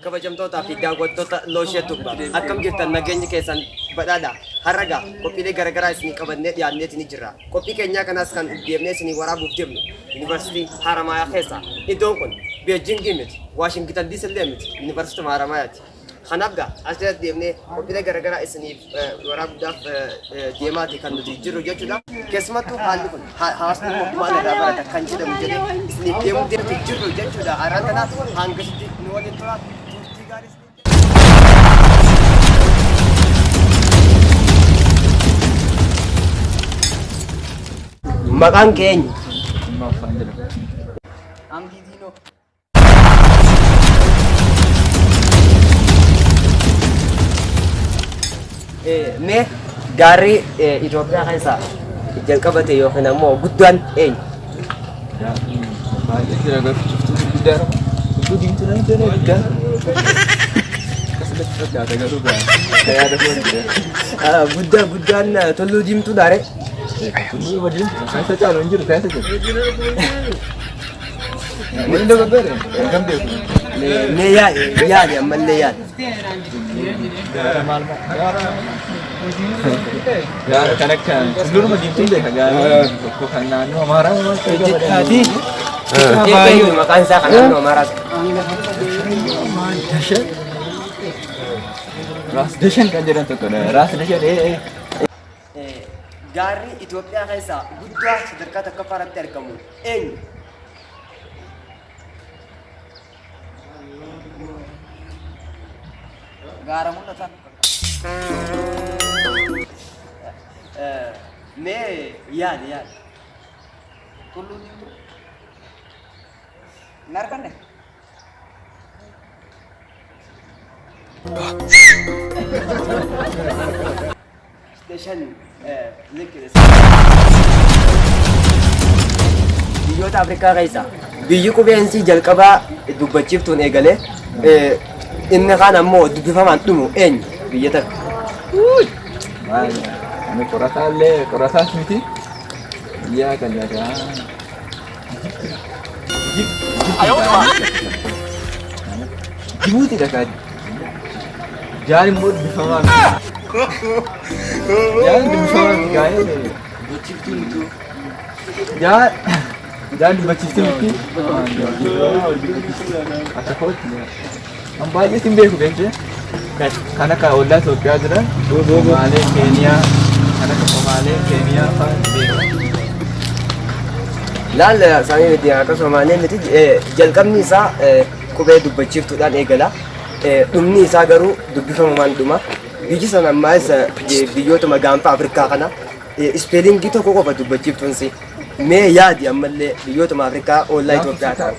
Kabajamtootaa fi daawwattoota Looshee Tubba akkam jirtan? Nageenyi keessan badhaadha. Har'a gaa qophiilee garaagaraa isinii qabannee dhiyaanneeti ni jirra. Qophii keenyaa kanaas kan deemnee isinii waraabuuf deemnu Yuunivarsiitii Haramaayaa keessa. Iddoon kun Beejingii miti, Waashingitan DC illee miti, Yuunivarsiitii Haramaayaati. Kanaaf gaa as jala deemnee qophiilee garaagaraa isiniif waraabuudhaaf deemaati kan nuti jirru jechuudha. Keessumattuu haalli kun hawaasni immoo maal irraa barata kan jedhamu jedhee isiniif deemuu deemtu jirru jechuudha. Har'aan tana hangasitti nu waliin tura. Turtii gaarii isiniif. Maqaan kee eenyu? Amdii Diinoo. Mee gaarri Itoophiyaa keessaa jalqaba ta'e yookiin ammoo guddaan eenyu? Baay'ee jira garuu cuftuu gurguddaa qaba. Cuftuu diimtuu nama jira guddaa. Akkasumatti fakkaata garuu gaa yaada koo jira. Guddaa guddaan tulluu diimtuu dhaare. Tulluu diimtuu kan isa caalu hin jiru kan isa jiru. Inni dogoggore kam beeku. Mee yaadi yaadi ammallee yaadi. Gaara maal gaara gaara kan akka tulluruma diimtuun beeka gaara tokko kan naannoo Amaaraa maal ta'e Jidhaati. Eenyu maqaan isaa kan naannoo Amaaraa? Dashan Raas Dashan kan jedhan tokkodha. Raas Dashan ee ee. Gaarri Itoophiyaa keessaa guddaa sadarkaa tokkoffaa irratti argamu eenyu? Gaara mul'atan. Mee yaali yaali. Tulluu diimtuu. Hin arganne. Shan biyyoota Afrikaa keessa biyyi qubeensi jalqabaa dubbachiiftuun eegalee inni kaan ammoo dubbifamaan dhumu eenyu biyya takka? Maal ani qorataa illee qorataas miti. Biyya kan dhagaa. Jibuuti dhagaa. Jaan immoo dubbifamaa miti. Jaan dubbifamaa miti gaa'ee. Dubbachiiftuu miti. Jaan jaan dubbachiiftuu miti. Akka kootti. An baay'ee sin beeku beekte. Kan akka ollaa Itoophiyaa jiran Somaalee, Keeniyaa, kan akka Somaalee, Keeniyaa fa'aa beeka. Laal isaanii miti akka Somaalee miti jalqabni isaa qubee dubbachiiftuudhaan eegala. Dhumni isaa garuu dubbifamumaan dhuma. Biyyi sana ammaas biyyootuma gaanfa Afrikaa kana ispeelingii tokko qofa dubbachiiftuunsi. Mee yaadi ammallee biyyootuma Afrikaa ollaa Itoophiyaa ta'an.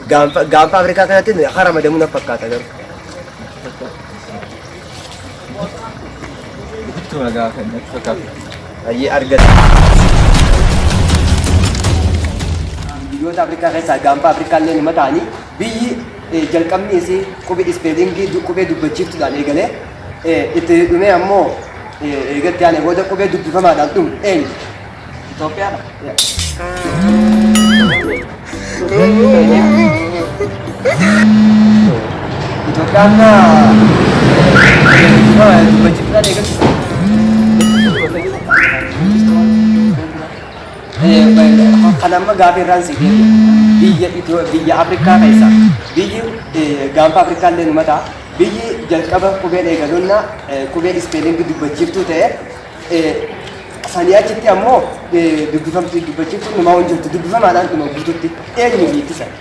Gaanfa gaanfa Afrikaa kanatti hara madamuu na fakkaata garuu. Ijiptuma gaafa natti fakkaata. Baay'ee argata. Biyyoota Afrikaa keessaa gaanfa Afrikaa illee nima ta'anii biyyi jalqabni isii qubee ispeelingii qubee dubbachiiftuudhaan eegalee itti dhumee ammoo eegatti aanee booda qubee dubbifamaadhaan dhumu eenyu? Itoophiyaadha. Itoophiyaan dubbachiiftuudhaan eegalti. Kan amma gaafa irraan si deebi'e biyya biyya Afrikaa keessa biyyi gaanfa Afrikaa illee numa ta'a. Biyyi jalqaba qubeen eegaluunna qubee ispeelingii dubbachiiftuu ta'e sanii achitti ammoo dubbifamti dubbachiiftuun numaa hin jirtu dubbifamaadhaan dhuma guututti eenyu biitti sana.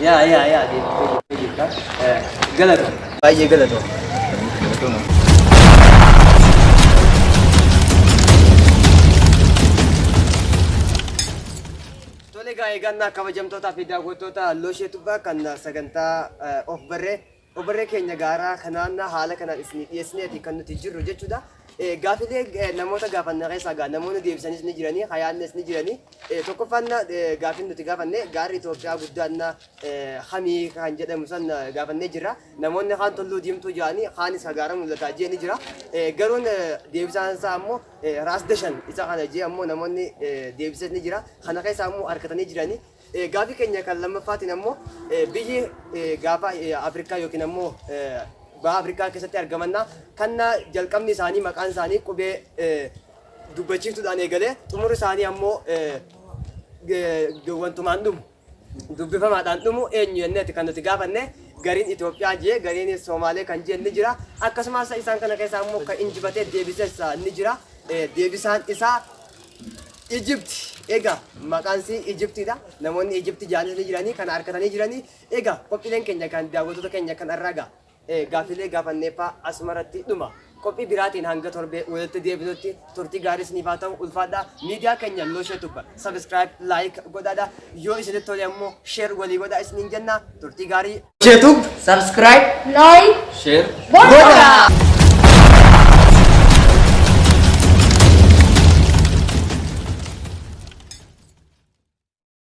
Yaa yaa yaa deebitee jirta. Galatoo. Baay'ee galatoo. Tole egaa eegannaa kabajamtootaa fi daawwattoota Looshee Tubbaa kan sagantaa of barree of barree keenya gaaraa kanaan haala kanaan isinii dhiyeessineeti kan nuti jirru jechuudha. Gaafilee namoota gaafanne keessaa egaa namoonni deebisanis ni jiranii, hayaannes ni jiranii. Tokkoffaan gaafiin nuti gaafanne gaarri Itoophiyaa guddaan kamii kan jedhamu san gaafannee jirra. Namoonni kaan Tulluu Diimtuu jedhanii kaanis ka gaara mul'ataa jee ni jira. Garuun deebisaan isaa ammoo Raas Dashan isa kana jee ammoo namoonni deebises ni jira. Kana keessaa ammoo harkatanii jiranii. Gaafii keenya kan lammaffaatiin ammoo biyyi gaafa Afrikaa yookiin ammoo baha Afrikaa keessatti argamanna kan jalqabni isaanii maqaan isaanii qubee dubbachiiftuudhaan eegalee xumurri isaanii ammoo wantumaan dhumu dubbifamaadhaan dhumu eenyu jenneeti kan nuti gaafanne. Gariin Itoophiyaa jee, gariin Somaalee kan jeen ni jira. Akkasumas isaan kana keessaa ammoo kan injifatee deebises ni jira. Deebisaan isaa Ijipti. Egaa maqaan isii Ijiptiidha. Namoonni Ijipti jaanis ni jiranii kana harkatanii jiranii. Egaa qophiileen keenya kan daawwattoota keenya kan har'aa egaa gaaffilee gaafanneeffaa asumarratti dhuma. Qophii biraatiin hanga torbee walitti deebinutti turtii gaarii isiniif haa ta'u, ulfaadhaa. Miidiyaa keenya Looshee Tubba subscribe, like godhaadha. Yoo isinitti tole ammoo share walii godhaa isiniin jenna. Turtii gaarii. Looshee Tub Subscribe. Like. Share. Godhaa!